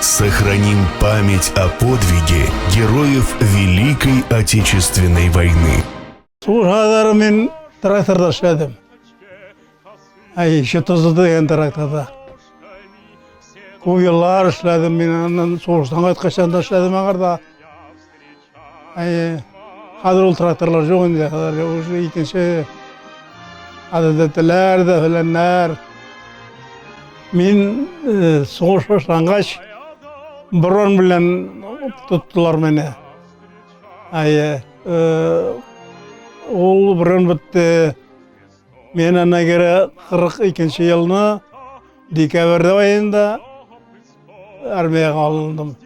Сохраним память о подвиге героев Великой Отечественной войны. Сугыш айлары мин тракторда эшләдем. Әй, ЧТЗ дигән тракторда. Күп еллар эшләдем мин, аннан сугыштан кайткачан да эшләдем аңарда. Әй, хәзер ул тракторлар юк инде, хәзер уже икенче гадәтләр дә фәләннәр. Мин сугыш башлангач брон белән тоттылар мине. Әйе, ул брон бетте. Мин ана кире 42 елны декабрь аенда армиягә алындым.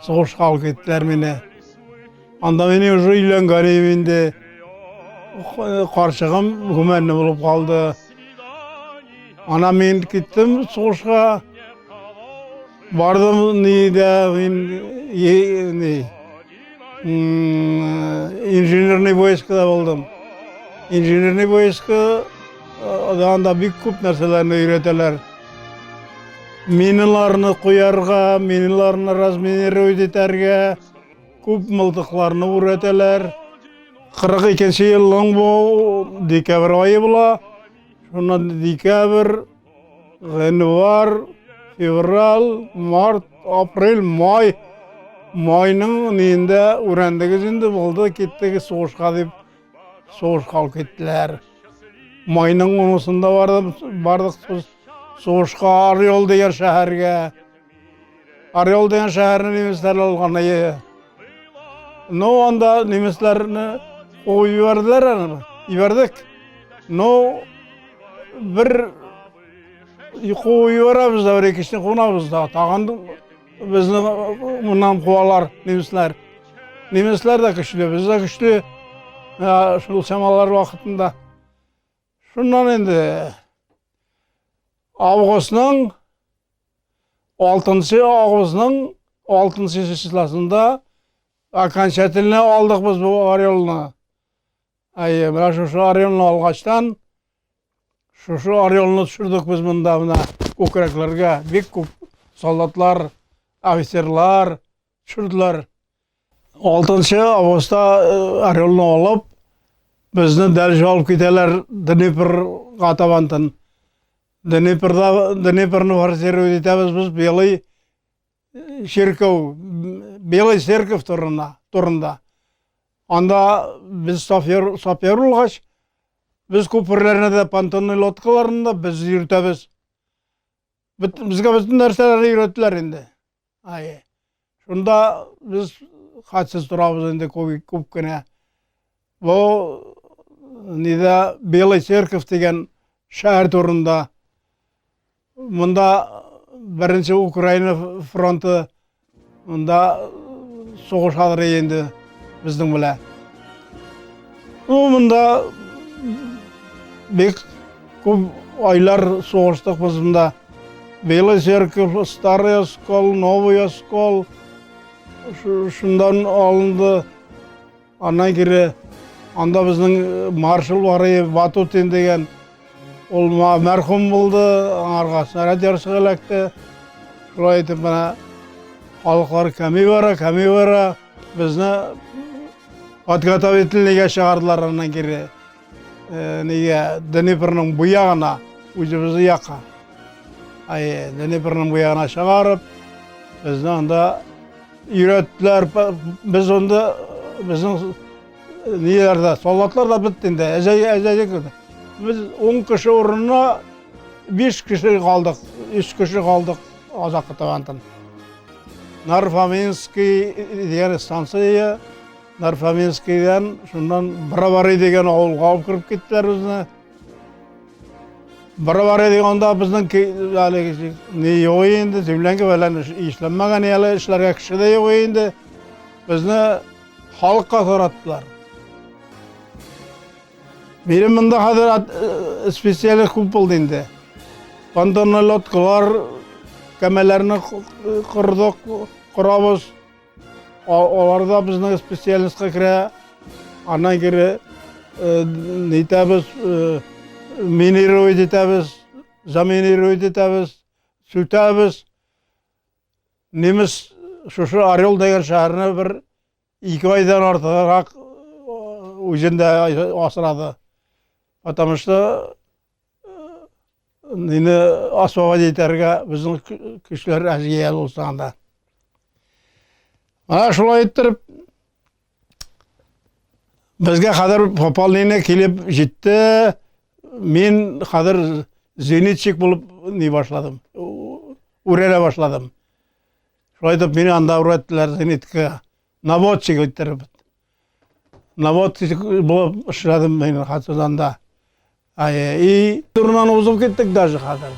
Сугышка алып киттеләр мине. Анда мин уже өйләнгән идем инде. Карчыгым гүмәнле булып калды. Ана мин киттем сугышка. Бардым нидә мин ни инженерный войскада булдым. Инженерный войска анда бик күп нәрсәләрне өйрәтәләр. Миналарны куярга, миналарны разминировать итәргә, күп мылтыкларны үрәтәләр. 42 елның бу декабрь ае була. Шуннан декабрь, гыйнвар, февраль, март, апрель, май. Майның ниендә үрәндегез инде булды, киттегез сугышка дип сугышка алып киттеләр. Майның унысында бардым, бардык сугышка Орел дигән шәһәргә. Орел дигән шәһәрне немецләр алган иде. Но анда немецләрне куып җибәрделәр аны. Җибәрдек. Но бер куып җибәрәбез дә, бер икесен кунабыз да. Тагын безне моннан куалар немецләр. Немецләр дә көчле, без дә көчле. Шул чамалар вакытында. Шуннан инде августның 6 августның 6 числосында окончательно алдык без бу Орелны. Әйе, менә шушы Орелны алгачтан шушы Орелны төшердек без монда менә күкрәкләргә. Бик күп солдатлар, офицерлар төшерделәр. 6 августта Орелны алып, безне дальше алып китәләр Днепрга табантын. Днепрда Днепрны форсировать итәбез без Белый чиркәү, Белый церковь турында, турында. Анда без сапер, сапер булгач, без күперләрне дә, понтонный лодкаларны да без йөртәбез. Безгә бөтен нәрсәләрне өйрәттеләр инде. Ай. Шунда без хатсыз торабыз инде күп, күп кенә. Бу нидә Белый церковь дигән шәһәр турында. Монда беренче Украина фронты монда сугышалар инде безнең белән. Ну, монда бик күп айлар сугыштык без монда. Белый церковь, Старый Оскол, Новый Оскол шундан алынды. Аннан кире анда безнең маршал бар иде, Ватутин дигән. Ул мәрхүм булды, аңарга снаряд ярсыгы эләкте. Шулай итеп менә халыклар кәми бара, кәми бара. Безне подготовительныйга чыгардылар аннан кире. Нигә Днепрның бу ягына, үзебезнең якка. Ай, Днепрның бу ягына чыгарып, безне анда өйрәттеләр. Без анда безнең ниләрдә, солдатлар да бетте инде, әзәй әзәй. Без 10 кеше урынына 5 кеше калдык, 3 кеше калдык азакы табантын. Нарфоминский дигән станция, Нарфоминскийдан шуннан Бровары дигән авылга алып кереп киттеләр безне. Бровары дигәндә безнең әлеге ни юк инде, землянка белән эшләнмәгән әле, эшләргә кеше дә юк инде. Безне халыкка тараттылар. Минем монда хәзер специалист күп булды инде. Понтонный лодкалар, кәмәләрне кордык, корабыз. Алар да безнең специалистка керә. Аннан кире нитәбез, минировать итәбез, заминировать итәбез, сүтәбез. Немец шушы Орел дигән шәһәрне бер 2 айдан артыграк үзендә асрады. Потому что мине освободить итәргә безнең көчләр әзгә булса анда. Менә шулай иттереп безгә хәзер пополнение килеп җитте. Мин хәзер зенитчик булып ни башладым. Үрәлә башладым. Шулай итеп мине анда үрәттеләр зенитка. Наводчик иттереп. Наводчик булып эшләдем мин хәзер анда. И турынан узып киттек даже хәзер.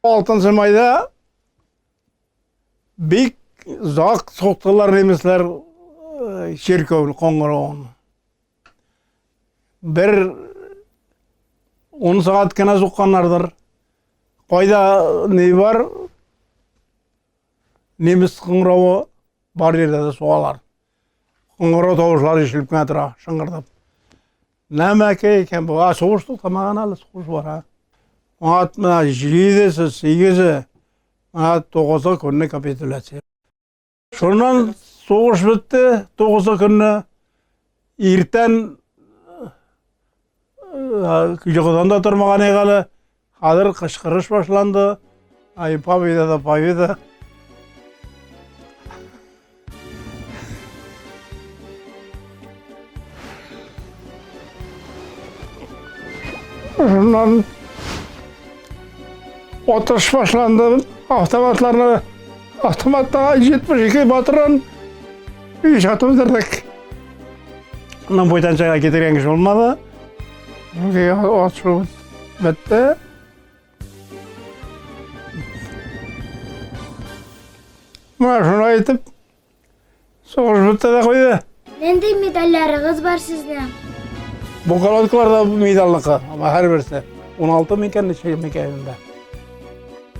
6 майда бик озак суктылар немецләр чиркәү коңгыравын. Бер 10 сәгать кенә сукканнардыр. Кайда ни бар? Немец коңгыравы бар җирдә дә сугалар. Коңгырау тавышлары ишетелеп кенә тора, шыңгырдап. Нәмәкәй икән бу? А, сугыш туктамаган әле, сугыш бара. Ат менә 7-се, 8-е, менә 9-ы көнне капитуляция. Шуннан сугыш бетте, 9-ы көнне иртән йокыдан да тормаган әле. Хәзер кычкырыш башланды. Ай, победа да победа. Шуннан атыш башланды. Автоматларны автоматта 72 патрон өч атып бетердек. Аннан бүтәнчәгә китергән кеше булмады. Атыш бетте. Менә шулай итеп сугыш бетте дә куйды. Нинди медальләрегез бар сезнең? Бу колонкалар да медальныкы, ама һәрберсе. 16 микән, ничә микән инде.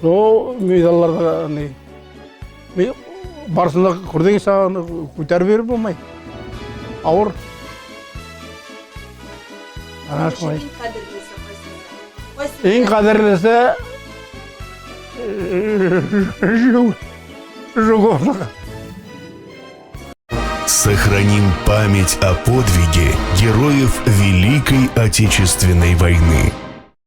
Ну, медальләр дә ни. Барысын да күрдең исә, күтәреп йөреп булмый. Авыр. Ана шулай. Иң кадерлесе кайсысы? Иң кадерлесе Жуковныкы. Сохраним память о подвиге героев Великой Отечественной войны.